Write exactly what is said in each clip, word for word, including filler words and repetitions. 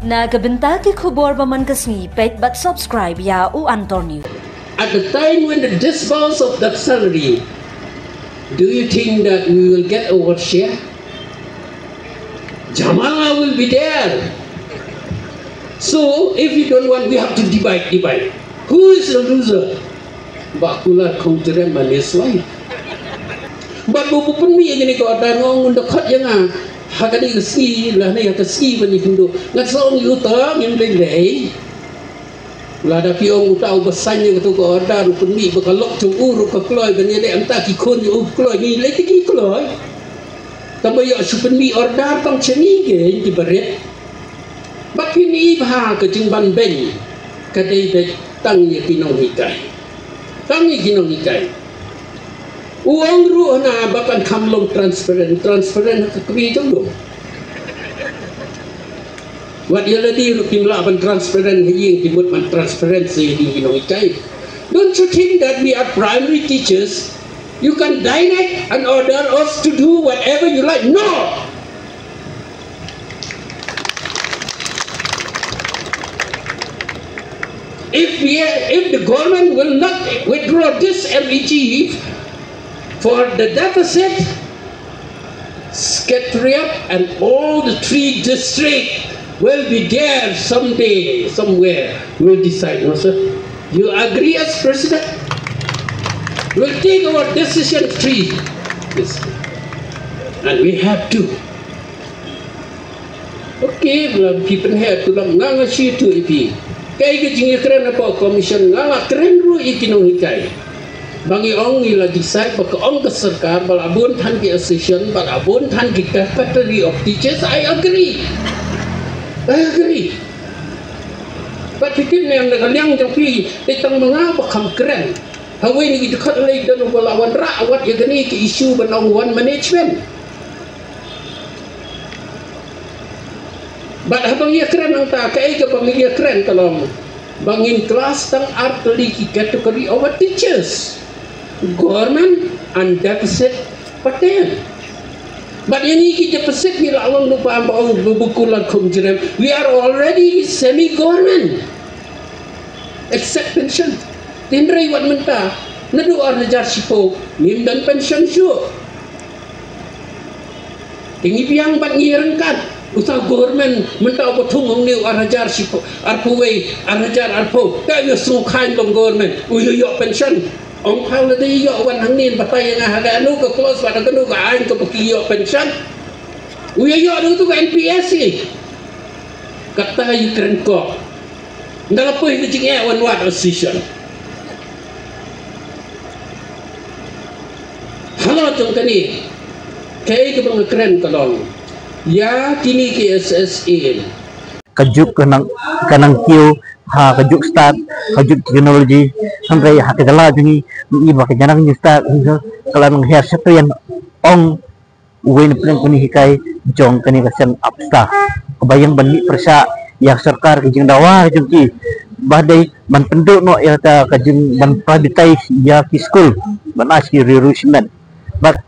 Na ka bynta ki khubor ba man ka sngi, peit bad subscribe ïa U Antor News. At the time when the disburse of that salary, do you think that we will get our share? Jama'a will be there. So if you don't want, we have to divide, divide. Who is the loser? Ba kular khongtrem manis lai. Bad bu pynmih ïa kane ka order nga ong un da khot ïa nga ha kane ka sngi, lane ha ka sngi ban ïakynduh. Nga sa ong ïa uta ngim lei lei. Lada phi ong uta uba sign ïa katu ka order u pynmih ba ka lok jong u ruh ka kloi ban ïaleh, anta ki khun jong u kloi, ngi lei te ki kloi. Tang ba ïoh shu pynmih order tang cha ngi kein ki barit. Bad phin i bha ka jingbam beiñ ka dei beit tang ïa ki nonghikai. Tang ïa ki nonghikai. U ong ruh hana ba kan kham long transparent, transparent ha ka kmie jong u. Wat ïa lade ruh kim lah ban transparent ha ïing, ki mut ban transparent sa ïa ki nonghikai. Don't you think that we are primary teachers? You can direct and order us to do whatever you like. No! If we, if the government will not withdraw this M E G for the deficit, Secretariat and all the three districts will be there someday, somewhere. We'll decide, no, sir? You agree as president? We'll take our decision free. Yes. And we have to. Okay, ba la phi pynheh tu lam, nga nga shu ïathuh ïa phi. Kaei ka jingïakren hapoh commission, nga la kren ruh ïa ki nonghikai. Ba ngi ong ngi la decide ba ka ong ka sorkar ba la bun than ki association, ba la bun than ki category of teachers, I agree. I agree. Bad phi tip ne em, na ka liang jong phi, te tang ma nga ba kham kren. Hawei na ki dkhot lei don ba la wanrah wat ïa kane ka issue ban ong one management. Bad haba ngi ïakren nangta, kaei kaba ngi ïakren ka long ba ngin class tang ar tylli ki category of teachers, government and deficit pattern. Bad ïa ngi ki deficit ngi la ong lypa, ba ong ba kular khongtrem. We are already semi government. Except pension. Hynrei wat mynta naduh ar hajar shiphew ngim don pension shuh. Te ngi biang bad ngi ryngkat. Uta government mynta uba thung hangne u ar hajar shiphew, arphew wei, ar hajar arphew. Te u ïa sngewkhlaiñ long government, u ïa ïoh pension. Ong phaw lada ïoh wan hangne batai ïa nga ha kano ka clause bad ha kano ka aiñ kaba ki ïoh pension. U ïa ïoh da utu ka N P S ïa. Kata ïa kren ko. Nga la poi ka jingeh wan wad association. Halor jong kane, kaei kaba nga kren ka long, ïa kine ki S S A, ka juk ka nang, ka nang kiew ha ka juk stad, ka juk technology, hynrei ha ka jylla jong ngi, ngi i ba ka jingïarap jong stad ka la nang hiar sha trian. Ong uwei na pdeng ki nonghikai jong kane ka seng APSTA, kaba ïeng ban mih pyrshah ïa ka sorkar, ka jingdawa jong ki ba dei ban pynduh noh ïa kata ka jing ban privatize ïa ki skul, ban ai ki riewruh shimet. Bad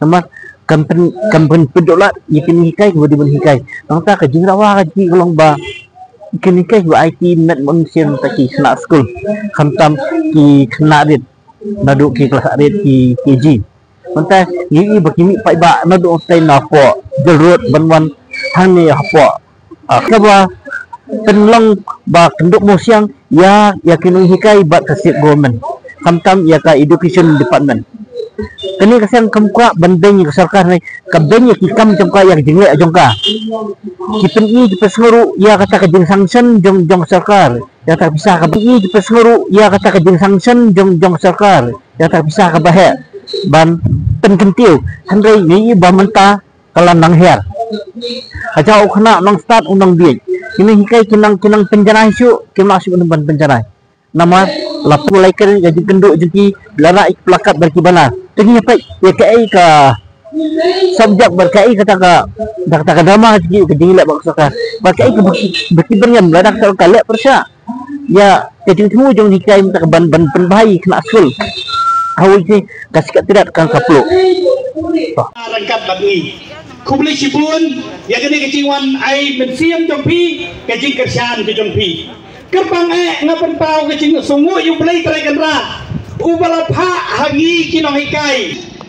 namar kam pyn, kam pyn, pynduh lad ïa ki nonghikai kiba dei ban hikai. Nangta ka jingdawa ka jong ki ka long ba ki nonghikai ba ai ki met mon sien ta ki khynnah skul, khamtam ki khynnah rit naduh ki klas rit ki K G. Mynta ngi i ba ki mih paidbah naduh tei na hapoh Jail Road ban wan hangne hapoh, ah, kaba pynlong ba kynduk mawsiang ïa, ïa ki nonghikai bad ka state government, khamtam ïa ka education department. Kane ka seng kam kwah ban beiñ ïa ka sorkar ne, ka beiñ ïa ki kam jong ka, ïa ka jingleh jong ka. Ki pyni, ki pynsngewruh ïa kata ka jingsanction jong, jong ka sorkar. Ïa kata ka pisa kaba i, ki pynsngewruh ïa kata ka jingsanction jong, jong ka sorkar. Ïa kata ka pisa kaba heh ban pynkyntiew. Hynrei ngi i ba mynta ka la nang hiar. Ka jaw u khynnah u nang stad u nang bieit. Ki nonghikai ki nang, ki nang pynjanai shuh, kim lah shuh ban pynjanai. Namar la pynlai kren ka jingkynduh jong ki, la rah ïa ki plakat bad ki banner. Te ngi peit ïa kaei ka subject bad kaei kata ka, kata ka drama jong ki, ka jingleh bad ka sorkar. Bad kaei kaba ki, ba ki byrngem lada ka sorkar leh pyrshah ïa ka jingthmu jong ngi, kaei mynta ka ban, ban pynbha ïa ki khynnah skul. Hawei te ka Secretariat kan ka pluh. Ryngkat bad ngi. Khublei shibun ïa kane ka jingwan ai mynsiem jong phi, ka jingkyrshan ka jong phi. Kyrpang eh nga pynpaw ka jingsngewnguh ïa U Blei Trai Kynrad uba la phah ha ngi ki nonghikai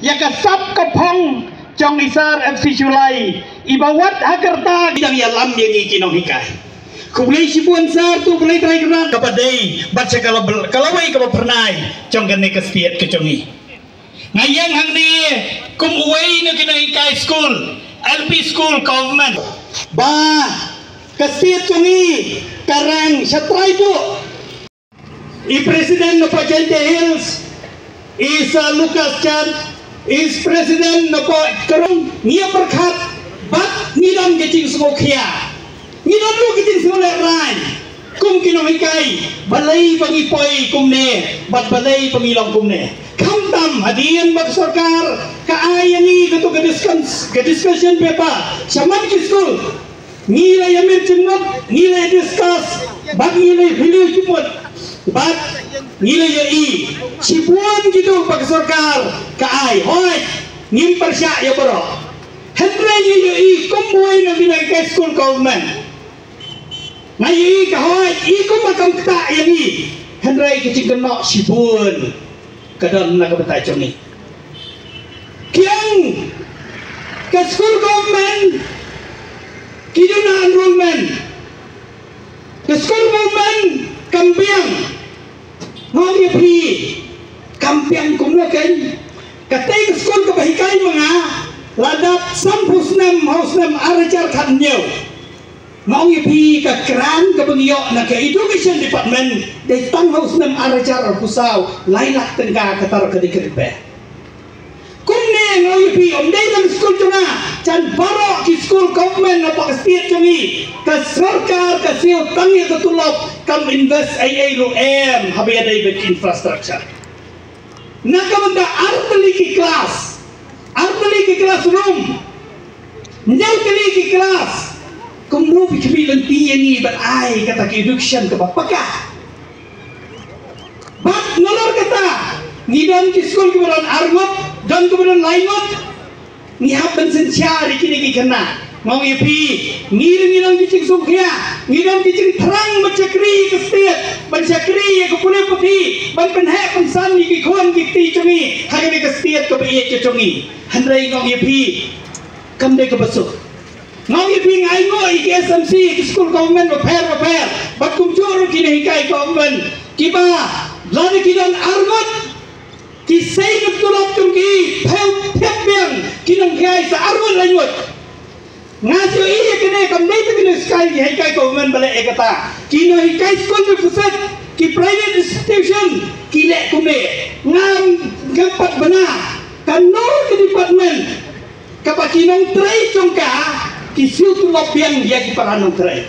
ïa ka sap ka phong jong i Sir M C Shullai iba wat ha ka rta ki dang ïalam ïa ngi ki nonghikai. Khublei shibun Sir, to U Blei Trai Kynrad kaba dei bad sha ka la bel-, ka lawei kaba phyrnai jong kane ka state ka jong ngi. Nga ïeng hangne kum uwei na ki nonghikai skul, L P school government. Ba ka state jong ngi ka rang sha trai buh. I president na Jaintia Hills, i Sir Lucas Chan, i president na Karong, ngi ïa pyrkhat bad ngi don ka jingsngewkhia. Ngi don ruh ka jingsngewlehrain kum ki nonghikai, balei ba ngi poi kumne bad balei ba ngi long kumne. Khamtam hadien ba ka sorkar ka ai ïa ngi kato ka discuss-, ka discussion paper shaman ki skul, ngi la ïa mih jingmut, ngi la ïa discuss bad ngi la ïa phylliew jingmut bad ngi la ïa i shibun kito ba ka sorkar ka ai. Hooid, ngim pyrshah ïa baroh. Hynrei ngi ïohi kum uwei na ki nonghikai skul government. Nga ïohi ka hoi i kum ba kam ktah ïa ngi. Hynrei ka jingkynnoh shibun ka don na ka bynta jong ngi. Ki ong ka skul government ki duna enrollment. Ka skul government kam biang. Nga ong ïa phi, kam biang kumno kein? Katei ka skul kaba hikai ma nga la dap sanphew snem ha u snem ar hajar khathynñiew. Nga ong ïa phi, ka grant kaba ngi ïoh na ka education department dei tang ha u snem ar hajar arphew saw, lai lak tyngka kata ruh ka dei ka dei. Kumne nga ong ïa phi, ym dei tang skul jong nga, jan baroh ki skul government hapoh ka state jong ngi, ka sorkar ka siew tang ïa ka tulop, kam invest ei ei ruh em haba ïadei bad infrastructure. Na ka bynta ar tylli ki class, ar tylli ki classroom, hynñiew tylli ki class, kumno phi khmih lynti ïa ngi ban ai kata ka education kaba paka? Bad nalor kata, ngi don ki skul kiba don ar ngut, don kiba don lai ngut. Ngi hap ban synshar ïa kine ki khynnah. Nga ong ïa phi, ngi ruh ngi don ki jingsngewkhia, ngi don ki jingthrang ban shakri ïa ka state, ban shakri ïa ka pule puthi, ban pynheh pynsan ïa ki khun ki kti jong ngi ha kane ka state kaba ïeit ka jong ngi. Hynrei nga ong ïa phi, kam dei kaba suk. Nga ong ïa phi, nga ainguh ïa ki S M C, ki skul government bapher bapher, bad kumjuh ruh ki nonghikai government kiba lada ki don ar ngut, ki sei ka tulop jong ki, phew thiap biang ki nonghikai sa ar ngut lai ngut. Nga shu ïohi ïa kane, kam dei tang ki nonghikai, ki hikai government ba leh ïa kata. Ki nonghikai skul deficit, ki private institution ki leh kumne. Ngam, ngam pat bna kano ka department kaba ki nongtrei jong ka ki siew tulop biang ïa ki para nongtrei.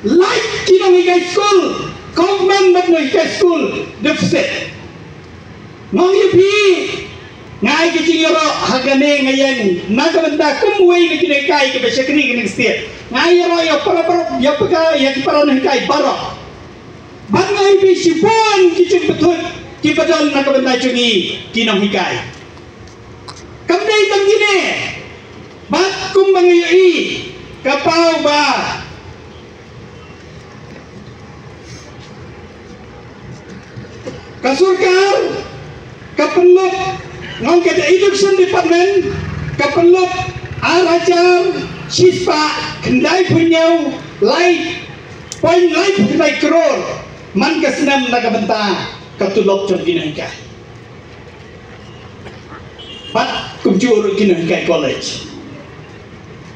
Lait ki nonghikai skul, government bad nonghikai skul deficit. Nga ong ïa phi, nga ai ka jingïaroh ha kane, nga ïeng na ka bynta kum uwei na ki nonghikai kiba shakri ha kane ka state. Nga ïaroh ïa para, para, ïa para, ïa ki para nonghikai baroh. Bad nga ong ïa phi, shibun ki jingpyntut kiba don na ka bynta jong ngi ki nonghikai. Kam dei tang kine, bad kumba nga ïohi, ka paw ba ka sorkar ka pynlut, nga ong ka education department ka pynlut ar hajar shispah khyndai phew hynñiew, lai point lai phew khyndai klur man ka snem na ka bynta ka tulop jong ki nonghikai. Bad kumjuh ruh ki nonghikai college.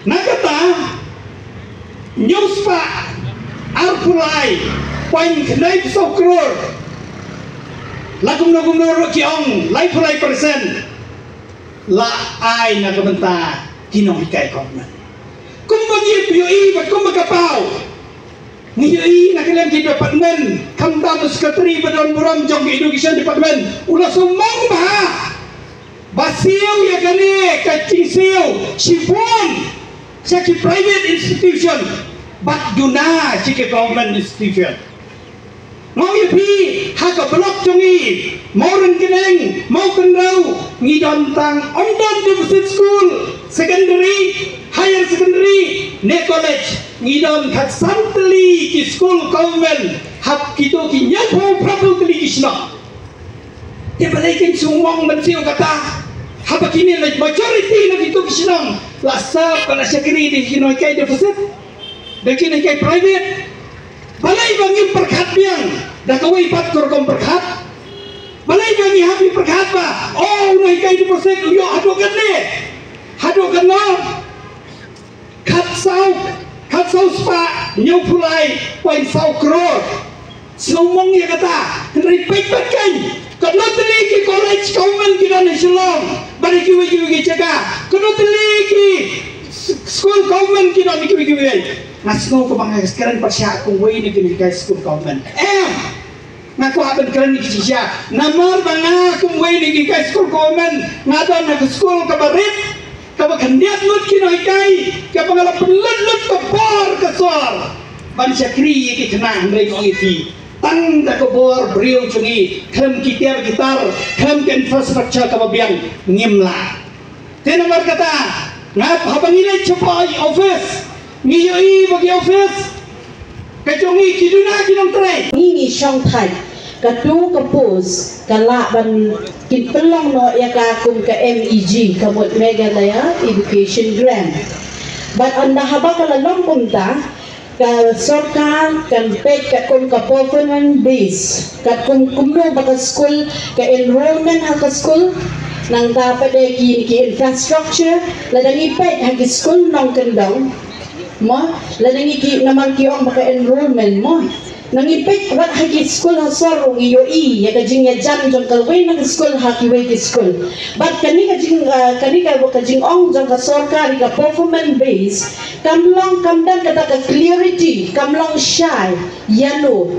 Na kata, hynñiew spah arphew lai point khyndai phew saw klur, la kumno kumno ruh ki ong laiphew lai percent la ai na ka bynta ki nonghikai government. Kumba ngi ïohi bad kumba ka paw, ngi ïohi na ka liang ki department, khamtam u secretary ba don burom jong ka education department u la sumar bha ba siew ïa kane ka jingsiew shibun sha ki private institution bad duna sha ki government institution. Nga ong Phi ha ka block jong ngi, Mawryngkneng, Mawkynrew, ngi don tang, ym don deficit school, secondary, higher secondary ne college, ngi don khatsan tylli ki school government ha kito ki hynñiewphew phra tylli ki shnong. Te balei kin sngewmong mynsiem kata? Haba kine la majority na kito ki shnong la sap ba la shakri da ki nonghikai deficit, da ki nonghikai private. Balei ba ngim pyrkhat biang da kawei pat ka rukom pyrkhat? Balei ba ngi hap ïa pyrkhat ba, oh, u nonghikai deficit u ïoh haduh katne, haduh katno? Khatsaw, khatsaw spah hynñiewphew lai point saw klur. Sngewmong ïa kata, hynrei peit pat kan, katno tylli ki college government ki don ha Shillong bad ha kiwei kiwei ki jaka, katno tylli ki s-, school government ki don ha kiwei kiwei. Nga sngew kaba nga kren pyrshah kumwei na ki nonghikai school government. Em, nga kwah ban kren ïa ki shisha. Namar ba nga kumwei na ki nonghikai school government, nga don ha ka school kaba rit, kaba khyndiat ngut ki nonghikai, kaba nga la pynlut lut ka bor ka sor ban shakri ïa ki khynnah, hynrei ong ïa phi, tang da ka bor briew jong ngi, khlem ki tiar ki tar, khlem ka infrastructure kaba biang, ngim lah. Te namar kata, nga haba ngi leit shapoh office, ngi ïohi ba ki office ka jong ngi ki duna ki nongtrei. Ngi, ngi shongthait, kato ka post ka lah ban, kin pynlong noh ïa ka kum ka M E G, ka mut Meghalaya Education Grant. Bad ynda haba ka la long kumta, ka sorkar kan peit katkum ka performance base, katkum kumno ba ka skul, ka enrollment ha ka skul. Nangta pat de ki, ki infrastructure, lada ngi peit ha ki skul nongkyndong, mo, lada ngi ki, namar ki ong ba ka enrollment, mo, ngi peit wat ha ki skul ha sor ruh ngi ïohi ïa ka jingïajan jong kawei na ka skul ha kiwei ki skul. Bad kane ka jing, ah, kane ka, ka jingong jong ka sorkar ïa ka performance base, kam long, kam don kata ka clarity, kam long shai ïano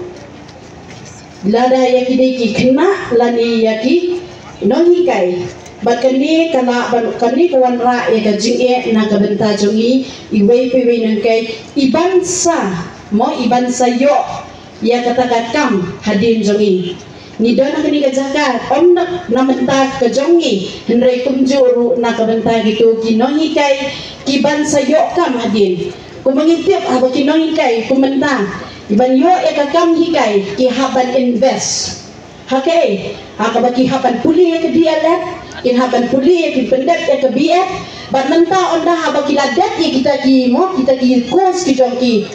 lada ïa ki dei ki khynnah lane ïa ki nonghikai. Bad kane ka lah ban, kane ka wanrah ïa ka jingeh na ka bynta jong ngi, iwei pa iwei nonghikai, i ban sa, mo, i ban sa ïoh ïa kata ka kam hadien jong ngi. Ngi don ha kane ka jaka ym na, na bynta ka jong ngi, hynrei kumjuh ruh na ka bynta kito ki nonghikai ki ban sa ïoh kam hadien. Kumba ngi tip haba ki nonghikai kum mynta ki ban ïoh ïa ka kam hikai ki hap ban invest. Ha kaei? Ha kaba ki hap ban pule ïa ka D L Ed, kin hap ban pule ïa, kin pyndep ïa ka B Ed. Bad mynta ynda haba ki la dep ïa kita ki, mo, kita ki course ki jong ki,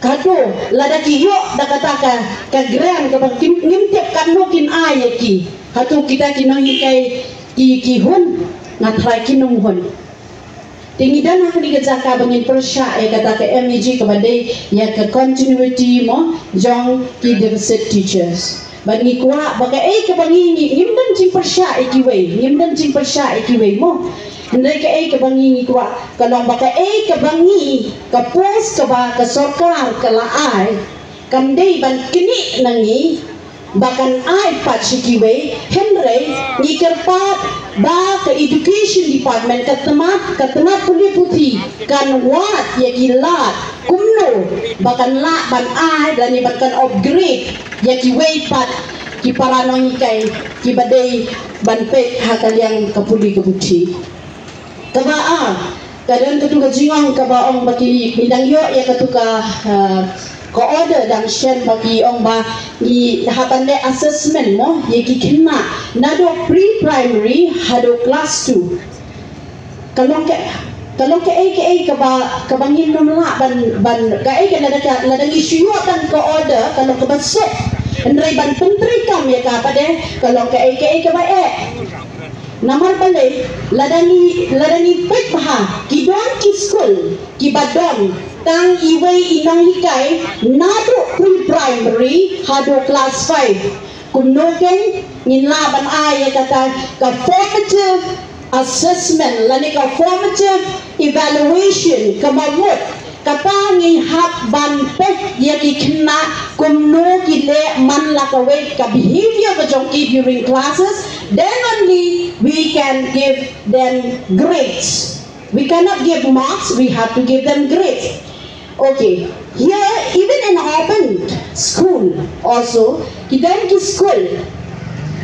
kato, lada ki ïoh da kata ka, ka grant kaba ki, ngim tip katno kin ai ïa ki. Hato kita ki nonghikai ki, ki hun, nga tharai kin ym hun. Te ngi don ha kane ka jaka ba ngin pyrshah ïa kata ka M E G kaba dei ïa ka continuity, mo, jong ki deficit teachers. Bad ngi kwah ba kaei kaba ngi, ngi, ngim don jingpyrshah ïa kiwei, ngim don jingpyrshah ïa kiwei, mo. Hynrei kaei kaba ngi, ngi kwah ka long ba kaei kaba ngi, ka post kaba ka sorkar ka la ai, kam dei ban knieh na ngi ba kan ai pat sha kiwei, hynrei ngi kyrpad ba ka education department, ka tnat, ka tnat pule puthi kan wad ïa ki lad kumno ba kan lah ban ai lane ba kan upgrade ïa kiwei pat ki para nonghikai kiba dei ban peit ha ka liang ka pule ka puthi. Kaba ar, ka don katu ka jingong kaba ong ba ki, ngi dang ïoh ïa katu ka, ah, ka order dang shen ba ki ong ba ngi hap ban leh assessment, mo, ïa ki khynnah naduh pre-primary haduh class two. Ka long ka, ka long kaei kaei kaba, kaba ngin ym lah ban, ban, kaei ka lada ka, lada ngi shu ïoh tang ka order ka long kaba suk. Hynrei ban pyntreikam ïa ka pat de ka long kaei kaei kaba eh. Namar balei, lada ngi, lada ngi peit bha, ki don ki skul kiba don tang iwei i nonghikai naduh pre-primary haduh class five. Kumno kein ngin lah ban ai ïa kata ka formative assessment lane ka formative evaluation kaba mut kata ngi hap ban peit ïa ki khynnah kumno ki leh man la kawei, ka behavior ka jong ki during classes, then only we can give them grades. We cannot give marks, we have to give them grades. Okay, here even in Auburn school also, Ki don ki skul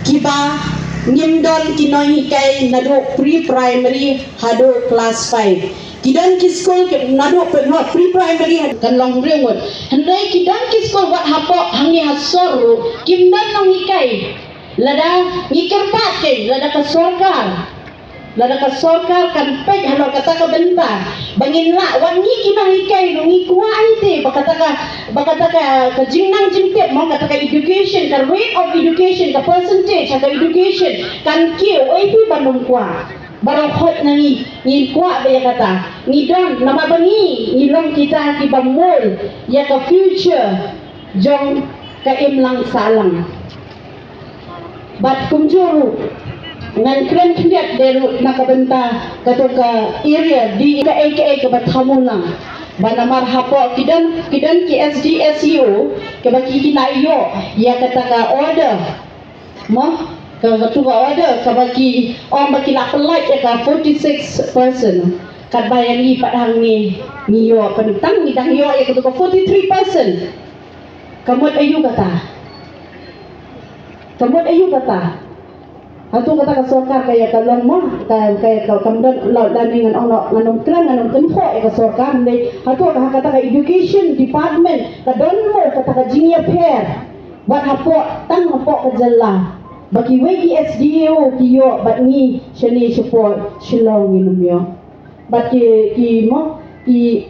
kiba ngim don ki nonghikai naduh pre-primary haduh klas five. Ki don ki skul ki naduh pre-primary kan long briew ngut. Hynrei ki don ki skul wat hapoh hangne ha sor ruh kim don nonghikai. Lada ngi kyrpad kein lada ka sorkar, lada ka sorkar kan peit halor kata ka bynta ba ngin lah wat ngi ki nonghikai ruh ngi kwah hi te ba kata ka, ba kata ka, ka jingnang jingtip mo, kata ka education, ka rate of education, ka percentage ha ka education kan kiew. Oi phi ba nym kwah? Baroh hoi na ngi ngi kwah ba ïa kata ngi don, namar ba ngi ngi long kita kiba mul ïa ka future jong ka imlang sahlang. Bad kumjuh ruh ngan kren khyndiat de ruh na ka bynta katu ka area, di kaei kaei kaba thamulang. Ba namar hapoh ki don, ki don ki S D S E O kaba ki ki la ïoh ïa kata ka order. Mo, ka, katu ka order kaba ki ong ba ki la pyllait ïa ka forty six percent. Katba ïa ngi pat hangne ngi ïoh, tang ngi dang ïoh ïa katu ka forty three percent. Ka mut aïu kata? Ka mut aïu kata? Hato kata ka sorkar ka ïa ka long mo, ka, ka ïa ka kam don, la, la ni ngan ong, ngan ong kren, ngan ong kynphoh ïa ka sorkar, hynrei hato ka, kata ka education department ka don mo kata ka jingïapher wat hapoh, tang hapoh ka jylla? Ba kiwei ki S D O ki ïoh bad ngi shane shapoh Shillong ngim ïoh. Bad ki, ki mo, ki,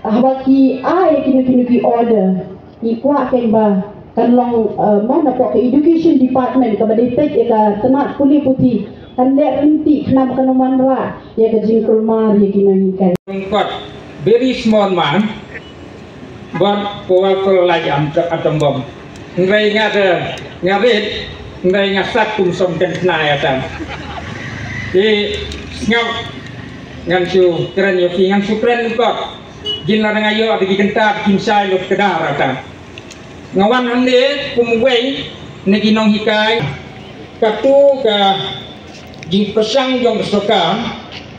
haba ki ai kino kino ki order, ngi kwah kein ba kan long, eh, mo, napoh ka education department kaba dei peit ïa ka tnat pule puthi, kan leh rynti khnang ba kan ym wanrah ïa ka jingkulmar ïa ki nonghikai. Kot, very small man, but powerful like atom, atom bomb. Hynrei nga da, nga rit, hynrei nga sat kum som kan kna ïa tam. Te sngap, ngan shu kren ïa phi, ngan shu kren kot. Jin la nga ïoh da ki kynta kim shai lut kdar ata. Nga wan hangne kum uwei na ki nonghikai. Katu ka jingpyrshang jong ka sorkar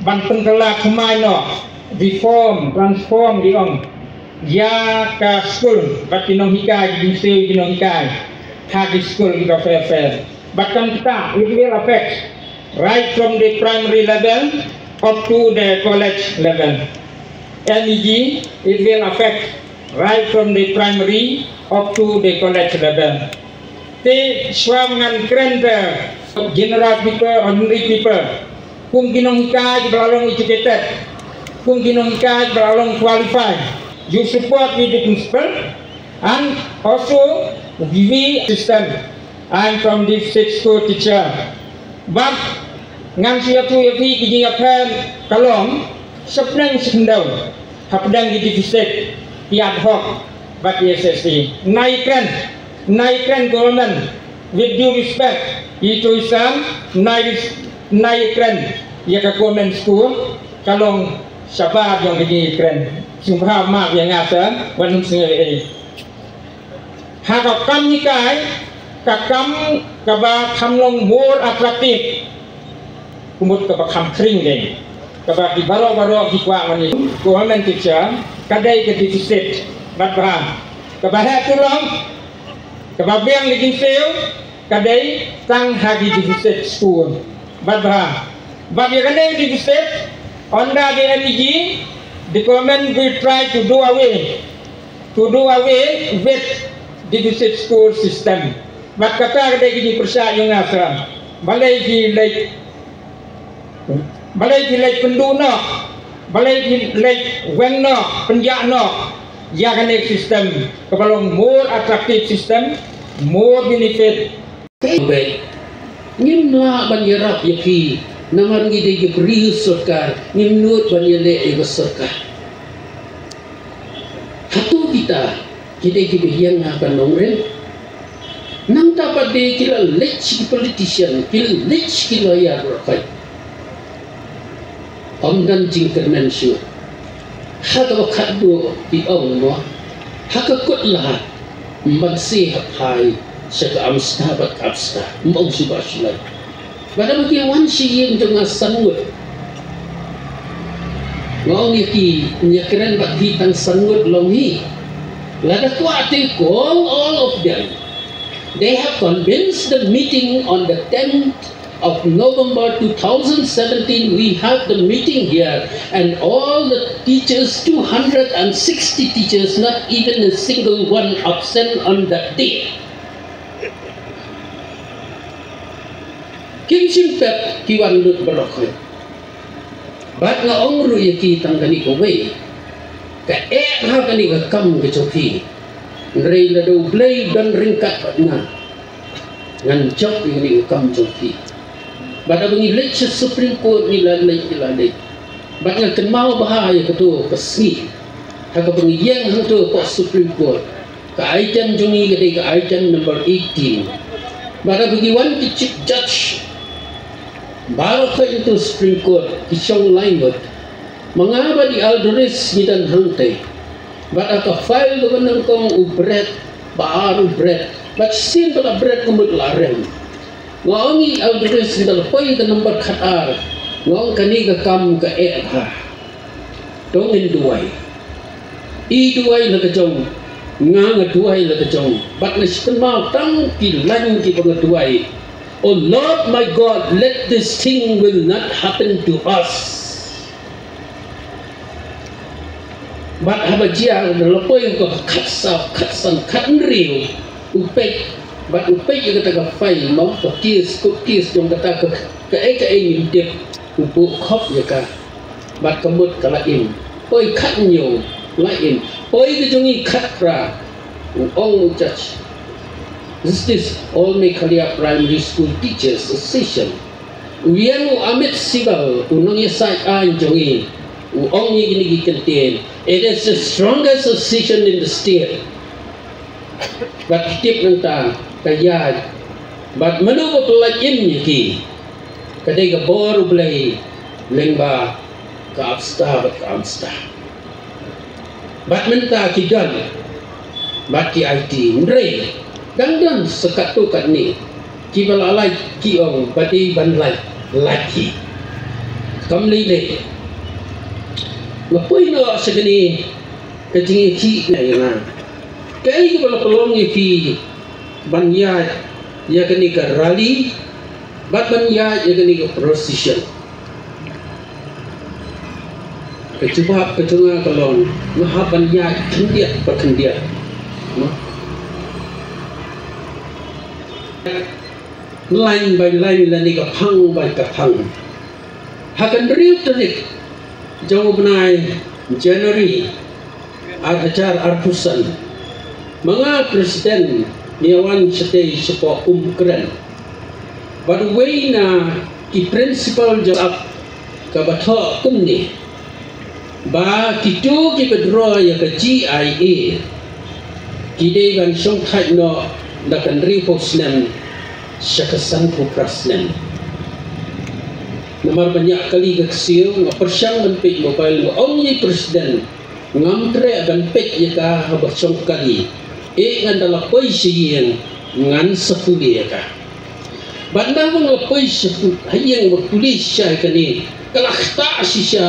ban pynkylla thymmai noh, reform, transform, di ong, ïa ka skul bad ki nonghikai, ki jingsiew ki nonghikai ha ki skul kiba pher pher. Bad kam kata, it will affect right from the primary level up to the college level. M E G, it will affect right from the primary up to the college level. Te shuwa ngan kren te general people, ordinary people, kum ki nonghikai kiba la long educated, kum ki nonghikai kiba la long qualified, you support with the principal and also we assistant. I'm from deficit school teacher. Bad ngan shu ïathuh ïa phi ki jingïapher ka long shapdeng shi khyndew hapdeng ki deficit, ki ad hoc bad ki S S C. Nai kren, nai kren government, with due respect, itu isam nai, nai kren ïa ka government school ka long shabar jong ka jingkren. Sngewbha map ïa nga sa wan ym sngew ei. Ha ka kam hikai, ka kam kaba kham long more attractive, kumut kaba kham khring dei, kaba ki baroh baroh ki kwah mani government teacher, ka dei ka deficit. Bad ba kaba heh tu long kaba biang ka jingsiew ka dei tang ha ki deficit school. Bad ba, bad ïa kane deficit, under the M E G, the government will try to do away, to do away with deficit school system. Bad kata ka dei ka jingpyrshah jong nga sa. Balei ki leit, balei ki leit pynduh noh, balei ki leit weng noh, pynjah noh ïa kane ka system kaba long more attractive system, more benefit. Bad ngim lah ban ïarap ïa phi namar ngi dei ki briew sorkar, ngim nud ban ïaleh ïa ka sorkar. Hato kita ki dei kiba ïeng ha ka nongrim? Nangta pat de ki la leit sha ki politician, ki la leit sha ki lawyer baroh khoit. Ym don jingkyrmen shuh. Ha kaba khatduh ki ong mo, ha ka kut lad ym banse ha phai sha ka amstar bad ka amstar, ym ong shuh ba shu leit. Bad haba ki wan sha ïing jong nga san ngut, nga ong ïa ki, ïa kren bad ki tang san ngut long hi. Lada kwah te call all of them. They have convinced the meeting on the tenth of November two thousand seventeen. We have the meeting here, and all the teachers, two hundred and sixty teachers, not even a single one absent on that day. Kim shym pep ki wan lut baroh. Bad nga ong ruh ïa ki tang kane kawei, ka eh ha kane ka kam ka jong phi. Hynrei lada U Blei u don ryngkat bad nga, ngan jop ïa kane ka kam jong phi. Bad haba ngi leit sha Supreme Court ngi la leit, ngi la leit. Bad nga kynmaw bha ïa kato ka sngi ha kaba ngi ïeng hangto hapoh Supreme Court. Ka item jong ngi ka dei ka item number eighteen. Bad haba ngi wan ki Chief Judge baroh kawei hangto Supreme Court ki shong lain ngut. Ma nga bad i Aldoris ngi don hangtei. Bad ha ka file kaba nyngkong u Brett, ba ar u Brett. Bad shisien ba la Brett ka mut la rem. Nga ong i Aldoris, nda la poi ka number khatar. Nga ong kane ka kam ka eh bha. To ngin duwai. I duwai la ka jong, nga nga duwai la ka jong. Bad nga shu kynmaw tang ki lain kiba nga duwai. Oh Lord my God, let this thing will not happen to us. Bad haba jia la poi ka khatsaw, khatsan, khathynriew, u peit, bad u peit ïa kata ka file, mo, ka case, court case jong kata ka, kaei kaei ngim tip, u buh khop ïa ka. Bad ka mut ka la im. Poi khathynñiew, la im. Poi ka jong ngi khatphra, u ong u judge, Justice, All Meghalaya Primary School Teachers Association. U ïeng u Amit Sibal, u nongïasaid aiñ jong ngi, u ong ïa kine ki kyntien, it is the strongest association in the state. Bad ki tip nangta ka ïaid. Bad mano ba pyllait im ïa ki? Ka dei ka bor U Blei lyngba ka Abster bad ka Amster. Bad mynta ki don bad ki aiti, hynrei dang don sa katto katne kiba la lait, ki ong ba dei ban lait, lait hi. Kam lei lei. Nga poi noh sha kane ka jingïakhih na ïa nga. Kaei kaba la pynlong ïa phi ban ïaid ïa kane ka rally bad ban ïaid ïa kane ka procession? Ka jubab ka jong nga ka long, nga hap ban ïaid khyndiat pa khyndiat. Line by line lane ka phang by ka phang. Ha ka hynriew tarik jong u bnai January ar hajar arphew san, ma nga president ngi ïa wan shatei shapoh Umkren. Bad uwei na ki principal jong ap kaba thoh kumne, ba kito kiba draw ïa ka G I A ki dei ban shongthait noh na ka hynriewphew snem sha ka sanphew phra snem. Namar ban ïa kali ka ksiew nga pyrshang ban peit mobile, nga ong ïa i president, ngam treh ban peit ïa ka haba shong kali. Eh, ngan da la poi sha ïing ngan sa pule ïa ka. Bad nda ba nga la poi sha pu-, ha ïing ba pule shisha ïa kane, ka la ktah shisha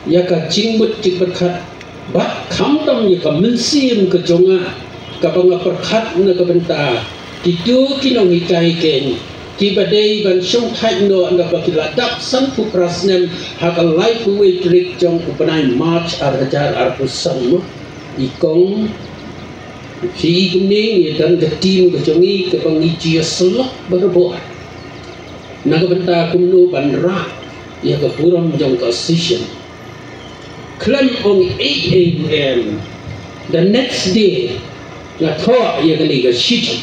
ïa ka jingmut jingpyrkhat. Bad khamtam ïa ka mynsiem ka jong nga kaba nga pyrkhat na ka bynta kito ki nonghikai keiñ kiba dei ban shongthait noh na ba ki la dap sanphew phra snem ha ka laiphew wei tarik jong u bnai March ar hajar arphew san. I kong, phi i kumne, ngi don ka team ka jong ngi kaba ngi ju ïasyllok barabor na ka bynta kumno ban rah ïa ka burom jong ka association. Khlem ong eight A M, the next day nga thoh ïa kane ka shithi.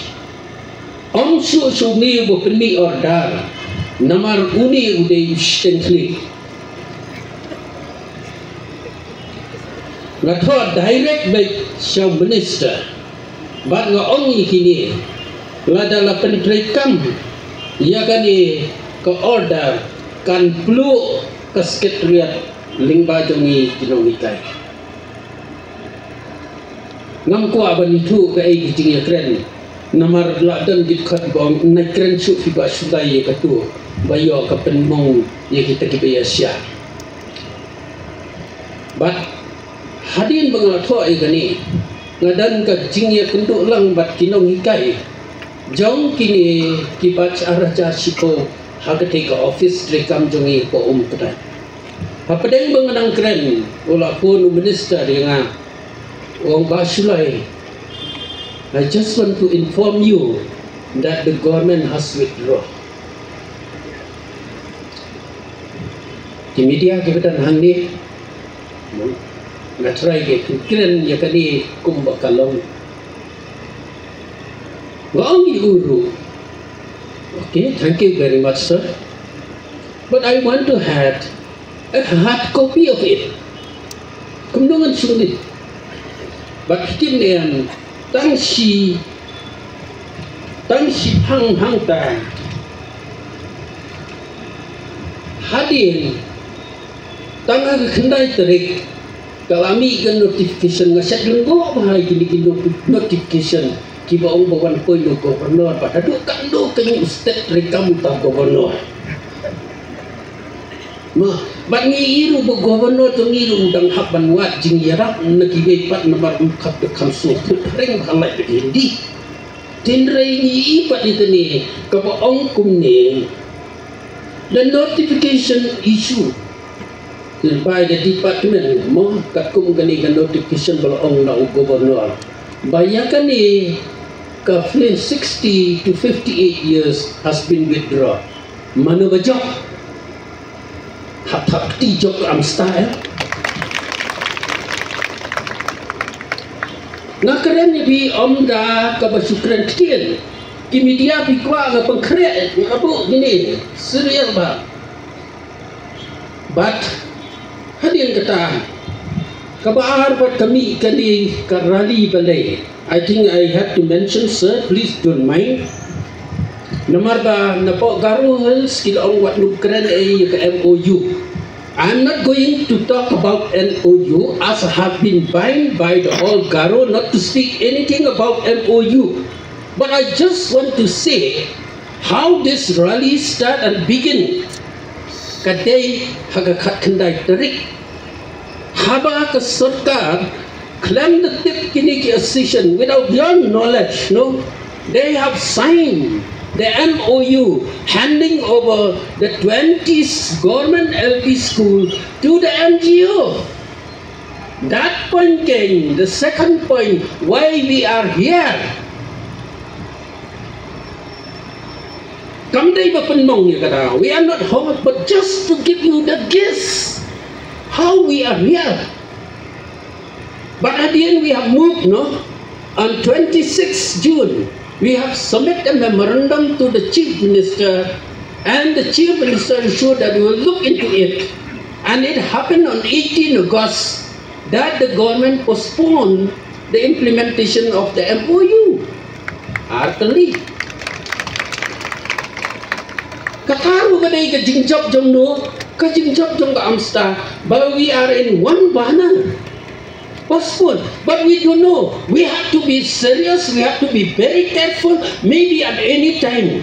Ym shuh shuh une uba pynmih order, namar une u dei u shiteng khlieh. Nga thoh direct beit sha u minister bad nga ong ïa kine, lada la pyntreikam ïa kane ka order kan pluh ka secretariat lyngba jong ngi ki nonghikai. Ngam kwah ban ïathuh kaei ka jingïakren, namar la don ki dkhot ba ong, nai kren shuh phi ba shu lai ïa kato ba ïoh ka pynmong ïa kita kiba ïa shah. Bad hadien ba nga la thoh ïa kane, nga don ka jingïakynduh lang bad ki nonghikai. jong kine ki batch ar hajar shiphew ha katei ka office treikam jong ngi hapoh Umkdai. Hapdeng ba nga dang kren, u la phone u minister ïa nga, u ong, "Bah Shullai, I just want to inform you that the government has withdrawn." Ki media kiba don hangne, nga try ban kren ïa kane kumba ka long. Nga ong ïa u ruh, "Okay, thank you very much, sir. But I want to have a hard copy of it." Kumno ngan sngewthuh? Bad kine em, tang shi, tang shi phang hangta, hadien, tang ha ka khyndai tarik, ka la mih ka notification. Nga shait lyngngoh bha ïa kine ki noti-, notification kiba ong ba wan poi na u governor, bad haduh katno ka ïing u state treikam uta u governor. Mo, bad ngi ïohi ruh ba u governor jong ngi ruh u dang hap ban wad jingïarap na kiwei pat namar um kham, kham sngewthuh phareng bha lait bad Hindi. Hynrei ngi ïohi pat ïa kane kaba ong kumne, the notification issued by the department, mo, katkum kane ka notification ba la ong na u governor ba ïa kane ka fine sixty to fifty-eight years has been withdrawn. Mano ba jop? Hap hap kti jop am style. Nga kren ïa phi ym da kaba shu kren ktien. Ki media phi kwah nga pynkhreh, nga buh kine serial bha. But hadien kata, kaba ar pat ka mih kane ka rally balei. I think I had to mention, sir, please don't mind. Namar ba napoh Garo Hills ki la ong wat nym kren ei ïa ka M O U. I'm not going to talk about M O U as I have been bound by the all Garo not to speak anything about M O U. But I just want to say how this rally start and begin. Ka dei ha ka khatkhyndai tarik. Haba ka sorkar khlem da tip kine ki association, without your knowledge, no? They have signed the M O U handing over the twenty government L P school to the N G O. That point came, the second point, why we are here. Kam dei ba pynmong ïa kata. We are not hot, but just to give you the gist how we are here. But at the end we have moved, no? On twenty-sixth June, we have submit a memorandum to the Chief Minister, and the Chief Minister ensured that he will look into it. And it happened on eighteen August that the government postponed the implementation of the M O U. Artylli. Kata ruh ka dei ka jingjop jong no, ka jingjop jong ka AMSTA, but we are in one banner. Postpone. But we don't know. We have to be serious. We have to be very careful. Maybe at any time,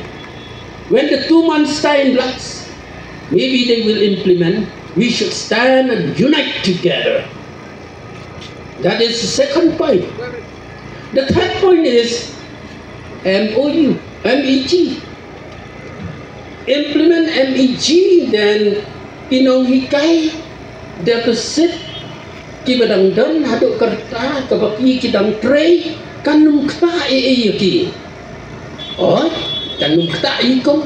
when the two months time lapse, maybe they will implement. We should stand and unite together. That is the second point. The third point is M O U, M E G. Implement M E G, then ki nonghikai deficit kiba dang don haduh katta kaba ki, ki dang trei, kan nym ktah ei ei ïa ki. Oi, kan nym ktah ïa i kum,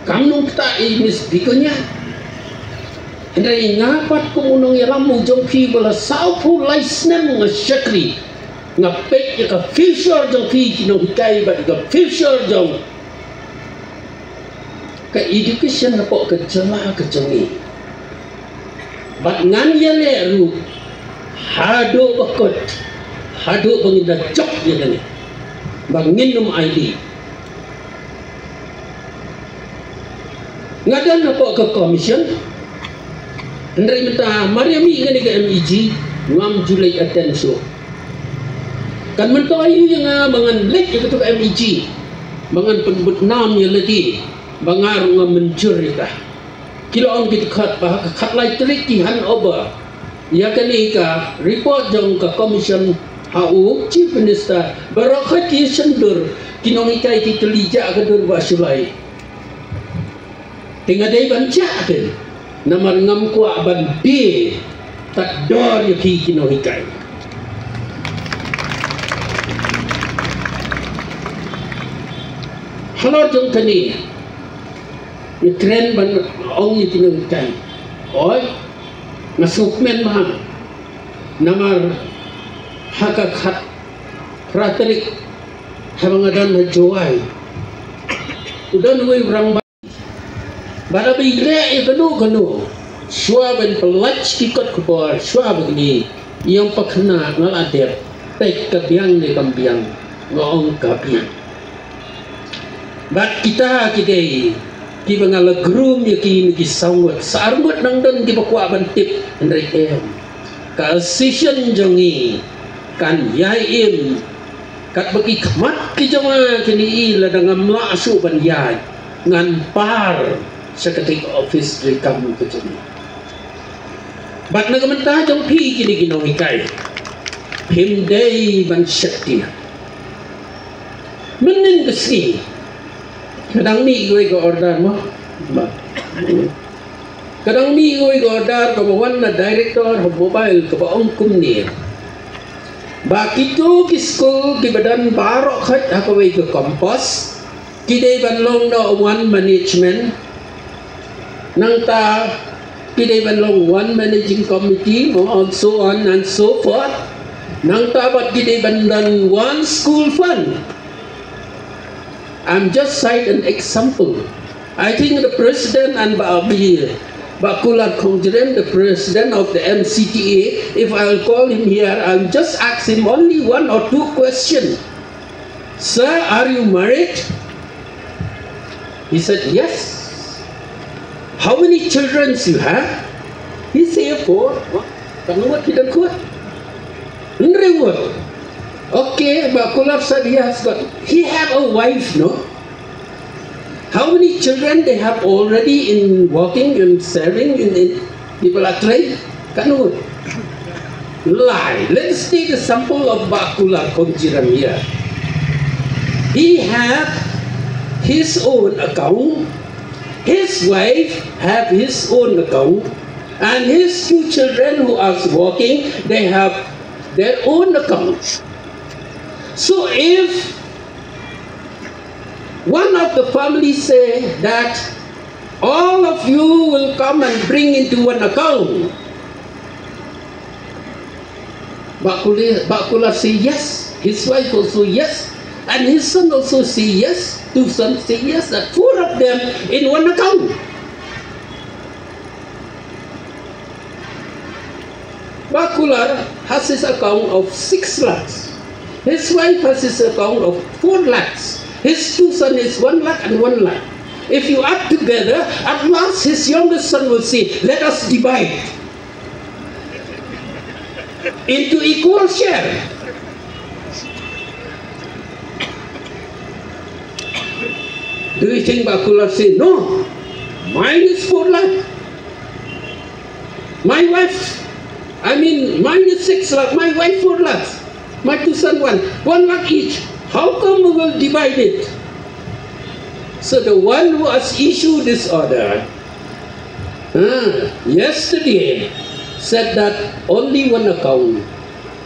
kam nym ktah ïa i Miss Begonia. Hynrei nga pat kum u nongïalam u jong phi ba la sawphew lai snem nga shakri, nga peit ïa ka future jong phi ki nonghikai bad ïa ka future jong ka education hapoh ka jylla ka jong ngi. Bad ngan ïaleh ruh haduh ba kut, haduh ba ngin da jop ïa kane, ba ngin nym ailad. Nga don hapoh ka commission. Hynrei mynta mar ïa mih kane ka M E G, ngam ju leit attend shuh. Kan myntoi ïa nga ba ngan leit ïa kato ka M E G, ba ngan pynbud nam ïa lade ba nga ruh ngam mynjur ïa ka. Ki la ong ki dkhot ba ha ka khatlai tarik ki hand over ïa kane ka report jong ka commission Ha u Chief Minister, baroh khoit ki shon dur, ki nonghikai ki kylli jia ka dur ba shu lai. Te nga dei ban jah te, namar ngam kwah ban die tad dor ïa ki ki nonghikai. Halor jong kane, nga kren ban ong ïa ki nonghikai. Oi, nga sngewkmen bha. Namar ha ka khatphra tarik, haba nga don ha Jowai, u don uwei u rangbah. Bad haba i leh ïa kano kano, shuwa ban pyllait ki kot khubor, shuwa ban ong, ïa, pakhynnah, nga la dep, peit ka biang ne kam biang, nga ong ka biang. Bad kita ki dei kiba nga la groom ïa ki na ki saw ngut, sa ar ngut nang don kiba kwah ban tip, hynrei em. Ka association jong ngi kan ïai im katba ki khmat ki jong nga kin ïohi, lada ngam lah shuh ban ïaid, ngan par sha kata ka office treikam ka jong ngi. Bad na ka bynta jong phi kine ki nonghikai, phim dei ban shakri. Mynnin ka sngi, ka dang mih kawei ka order mo. Ka dang mih kawei ka order kaba wan na director ha mobile kaba ong kumne, ba kito ki skul kiba don baroh khoit ha kawei ka campus, ki dei ban long da one management. Nangta ki dei ban long one managing committee, and so on and so forth. Nangta bad ki dei ban don one school fund. I'm just cite an example. I think the president and Bah, Bah Kular Khongjiren, the president of the M C T A, if I'll call him here, I'll just ask him only one or two questions. "Sir, are you married?" He said, "Yes." "How many children you have?" He said, "Four." Kan ngut ki don kut? Hynriew ngut. Okay, Bah Kular said he has got, he have a wife, no? How many children they have already in working and serving in, in people are trained? Kan ngut? Lai. Let's take the sample of Bah Kular Khongjiren here. He have his own account. His wife have his own account. And his two children who are working, they have their own accounts. So if one of the family say that all of you will come and bring into one account, Bah Kular, Bah Kular say yes. His wife also yes. And his son also say yes. Two sons say yes. That four of them in one account. Bah Kular has his account of six lakhs. His wife has his account of four lakhs. His two sons is one lakh and one lakh. If you add together, at last his youngest son will say, "Let us divide into equal share." Do you think Bah Kular say, "No, mine is four lakh. My wife, I mean, mine is six lakh, my wife four lakhs, my two sons one, one lakh each. How come we will divide it?" So the one who has issued this order, uh, yesterday said that only one account.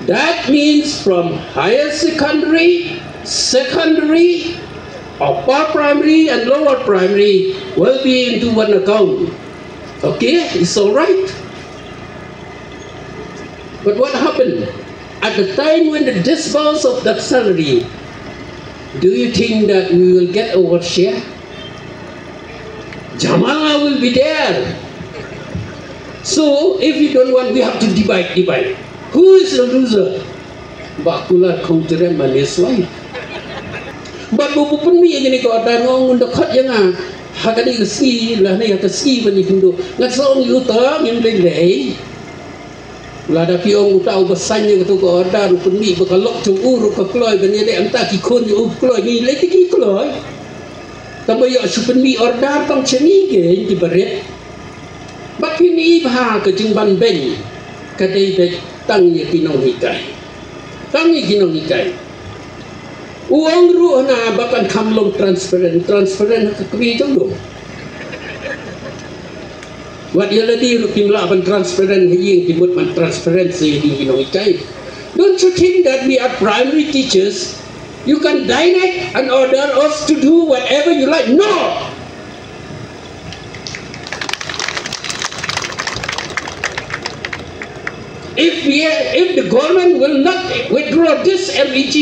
That means from higher secondary, secondary, upper primary and lower primary will be into one account. Okay, it's all right. But what happened? At the time when the disburse of that salary, do you think that we will get our share? Jamanga will be there. So if you don't want, we have to divide, divide. Who is the loser? Bah Kular Khongjiren ma ne swai. Bad ba u pynmih ïa kane ka order nga ong un da khot ïa nga ha kane ka sngi, lane ha ka sngi ban ïakynduh. Nga sa ong ïa u to ngim lei lei. Lada phi ong uta uba sign ïa kato ka order u pynmih ba ka lok jong u ruh ka kloi ban ïaleh, mynta ki khun jong u kloi, ngi lei te ki kloi. Tang ba ïoh shu pynmih order tang sha ngi kein ki barit. Bad phin i bha ka jingbanbeiñ ka dei beit tang ïa ki nonghikai. Tang ïa ki nonghikai. U ong ruh na ba kan kham long transparent, transparent ha ka kmie jong u. Wat ïa lade ruh kim lah ban transparent ha ïing, ki mut ban transparent sa ïa ki nonghikai. Don't you think that we are primary teachers? You can direct and order us to do whatever you like. No! If we, if the government will not withdraw this M E G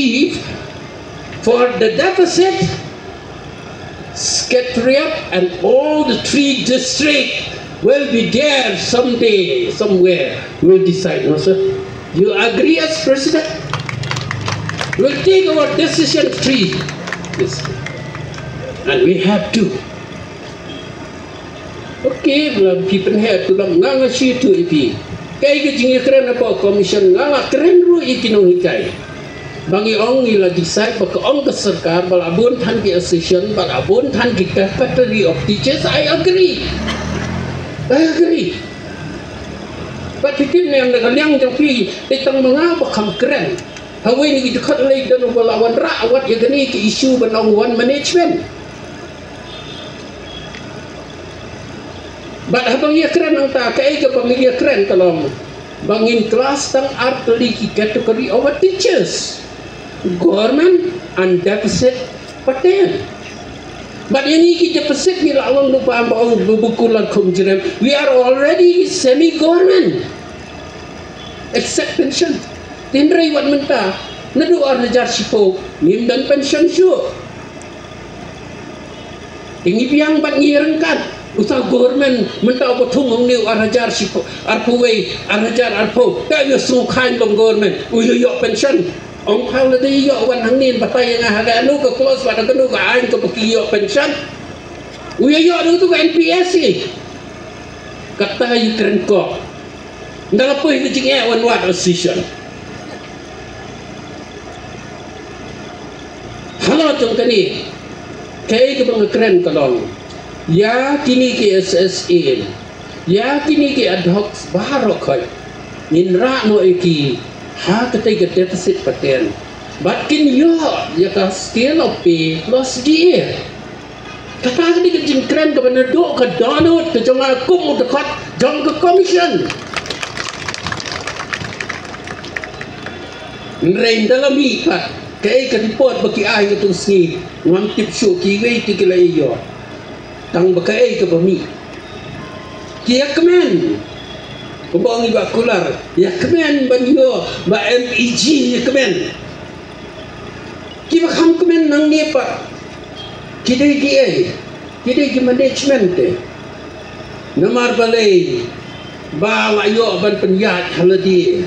for the deficit, Secretariat and all the three districts will be there someday, somewhere. We'll decide, no, sir? You agree as president? We'll take our decision free. Yes. And we have to. Okay, ba la phi pynheh, to la nga nga shu ïathuh ïa phi. Kaei ka jingïakren hapoh commission, nga la kren ruh ïa ki nonghikai. Ba ngi ong ngi la decide ba ka ong ka sorkar ba la bun than ki association, ba la bun than ki secretary of teachers, I agree. I agree. But phi tip ne em, na ka liang jong phi, te tang ma nga ba kham kren. Hawei na ki dkhot lei don ba la wanrah wat ïa kane ka issue ban ong one management. Bad haba ngi ïakren nangta, kaei kaba ngi ïakren ka long ba ngin class tang ar tylli ki category of our teachers. Government and deficit pattern. Bad ïa ngi ki deficit ngi la long, ruh ba am ba ong ba bukular khum jrem. We are already semi government. Except pension. Hynrei wat mynta, naduh ar hajar shiphew, ngim don pension shuh. Te ngi biang bad ngi ryngkat. Uta government mynta uba thung hangne u ar hajar shiphew, arphew wei, ar hajar arphew. Te u ïa sngewkhlaiñ long government, u ïoh ïoh pension. Ong pha lada ïoh wan hangne, batai ïa nga ha kano ka clause bad ha kano ka aiñ kaba ki ïoh pension. U ïoh ïoh ruh tu ka N P S E. Kata ïa kren ko. Nda la poi ka jingeh wan wad association. Halor jong kane, kaei kaba nga kren ka long, ïa kine ki S S A, ïa kine ki ad hoc baroh khoit, ngin rah noh ïa ki ha katei ka deficit pattern. Bad kin ïoh ïa ka scale of pay clause D A. Kata ka dei ka jingkren kaba naduh ka dohnud ka jong nga kum u dkhot jong ka commission. Hynrei nda la mih pat kaei ka report ba ki ai ha katu ka sngi, ngam tip shuh kiwei te ki la ïoh. Tang ba kaei kaba mih, ki ïa kmen. Kumba ong i Bah Kular, ïa kmen ban ïoh, ba M E G ïa kmen. Kiba kham kmen nangne pat ki dei kiei? Ki dei ki management te. Namar balei? Ba la ïoh ban pynïaid ha lade.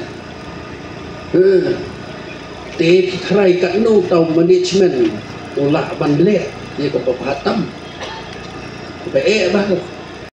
Te phi tharai katno uta u management u lah ban leh ïa kaba bha tam? Kaba eh bha.